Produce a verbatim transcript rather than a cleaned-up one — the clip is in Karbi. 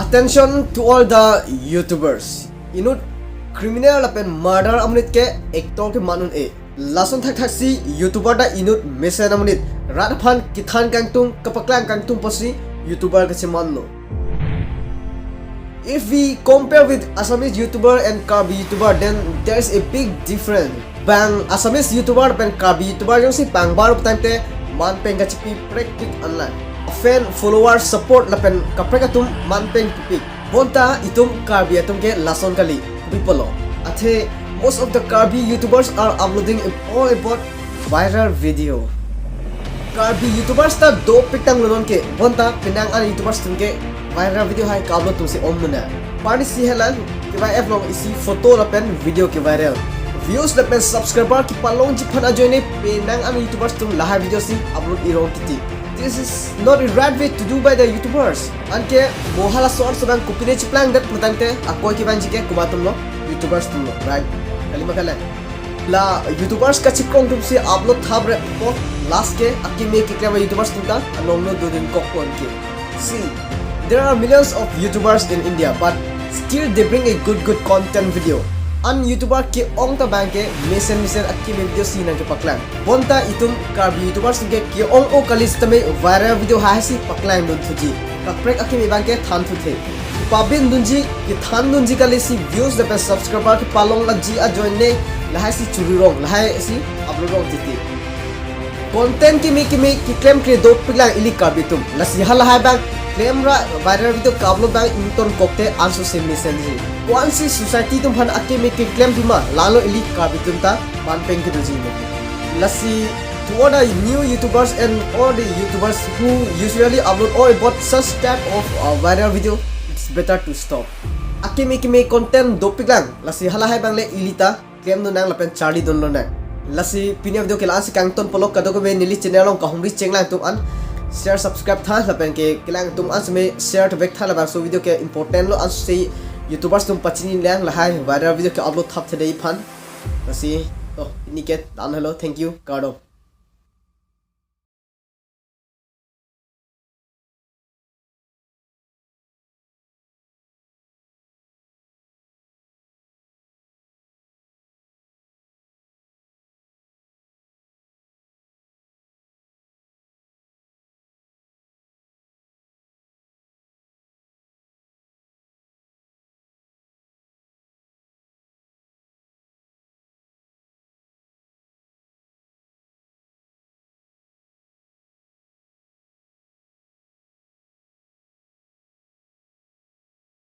Attention to all the YouTubers. Inut criminal lapen murder amonit ke actor keman un-e. Lason thakthaksi YouTuber ta inut mesen amonit rat aphan kethan kangtung, kapaklang kangtung pusi YouTuber kachemanlo. If we compare with Assamese YouTuber and Karbi YouTuber, then there is a big difference. Bang Assamese YouTuber pen Karbi YouTuber jongsi pangbar tangte man pen kachipi prekpik anlang. Fan, follower, support lapen kaprek atum man pen pipik. Bonta itum Karbi atum ke lason kali, pi pulo. Athe most of the Karbi YouTubers are uploading all about viral video. Karbi YouTubers ta dopik tanglo non ke, bonta penang an YouTubers atum ke viral video hai ka-upload atumsi om mena. Parni si helang, kevai app along isi photo lapen video keviral. Views lapen subscriber kepalongji aphan ajoine penang an YouTubers atum lahai video si upload irong titi. This is not a right way to do by the YouTubers. Anke mo halaso arso abang kopine cheplangdet pu tangte akoi kevangji ke komat atumlo, YouTubers atumlo, right? Kali ma kali. La YouTubers kachikrong atumsi upload thap re po, last ke akimi keklem YouTubers atum ta along lo dodun kok pon ke. See, there are millions of YouTubers in India, but still they bring a good good content video. An YouTuber ke-ong ta abang ke mesen mesen akimi video si nangkepaklang. Bonta itum Karbi YouTubers ke ke-ong-o kali sitame viral video hai si paklang dun thuji. Kaprek akimi abang ke than thuthe. Pabin dunji, kethan dunji kali si views lapen subscriber kepalong lagi ajoine lahai si churi rong, lahai si upload rong titi. Content kimi kimi keklem kre dopik lang ili Karbi atum. Lasi halahai abang klem ra viral video ka-upload abang ington kokte anso se mesenji. Ko-ansi society atum aphan akimi keklem pima, lalo ili Karbi atum ta man pen kedoji. Lasi to all the new YouTubers and all the YouTubers who usually upload all about such type of uh, viral video, it's better to stop. Akimi kimi content dopik lang, lasi halahai abang le ili ta klem dun nang lapen charli dun lonang. Lasi pini video ke la-ansi kangton pulo, kadokave neli channel along kahumri chenglang atum an share subscribe tha lapen ke kelang atum an seme share thevek tha, labangso video ke important lo, ansi YouTubers atum pachini lang lahai viral video ke-upload thap thedei aphan. Lasi to pini ke la-an helo, thank you, kardom.